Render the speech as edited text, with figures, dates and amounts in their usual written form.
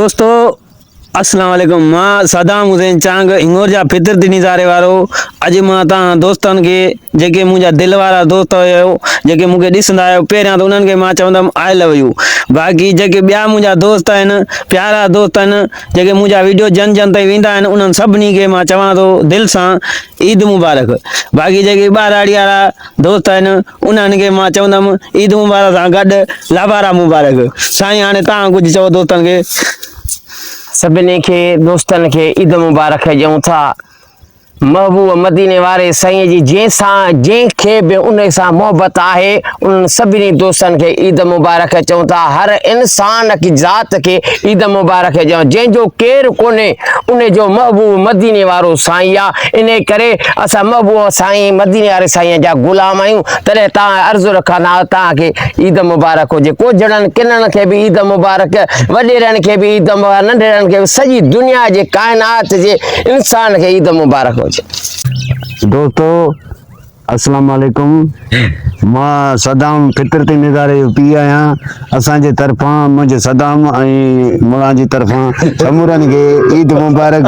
دوستو السلام عليڪم مان صدام حسين چانگ هنگور جا فطرتي نظاري وارو اڄ مان توهان دوستن کي جيڪي منهنجا دل وارا دوست هيو جيڪي مون کي ڏسندا آهيو پهريان ته انهن کي مان چوندم آء لو يو باقي جيڪي ٻيا منهنجا دوست آهن پيارا دوست آهن جيڪي منهنجا ويڊيو جن جن تائين ويندا آهن انهن سڀني کي مان چوان ٿو دل سان عيد مبارڪ باقي جيڪي ٻهراڙي وارا دوست آهن انهن کي مان چوندم عيد مبارڪ سان گڏ لابارا مبارڪ سائين هاڻي توهان ڪجهه چئو دوستن کي. سڀني کي دوستن کي عيد مبارڪ ڏيون ٿا. محبوب مديني واري سائين جي جنهن سان جنهن کي به انهي سان محبت آهي انهن سڀني دوستن کي عيد مبارڪ چئون ٿا هر انسان کي ذات کي عيد مبارڪ چئون جنهن جو ڪير ڪونهي انهي جو محبوب مديني وارو سائين آ انهي ڪري اسان محبوب سائين مديني واري سائين جا غلام آهيون تڏهن تان عرض رکندا تان کي عيد مبارڪ هجي ڪوجهڙن ڪنن کي به عيد مبارڪ وڏيرن کي به عيد مبارڪ ننڍڙن کي به سڄي دنيا جي ڪائنات جي انسان کي عيد مبارڪ هجي. دوستو السلام عليڪم مان صدام فطرتي نظاري جو پيء آهيان اسان جي طرفان منهنجي صدام ۽ مڙان جي طرفان سمورن کي عيد مبارڪ.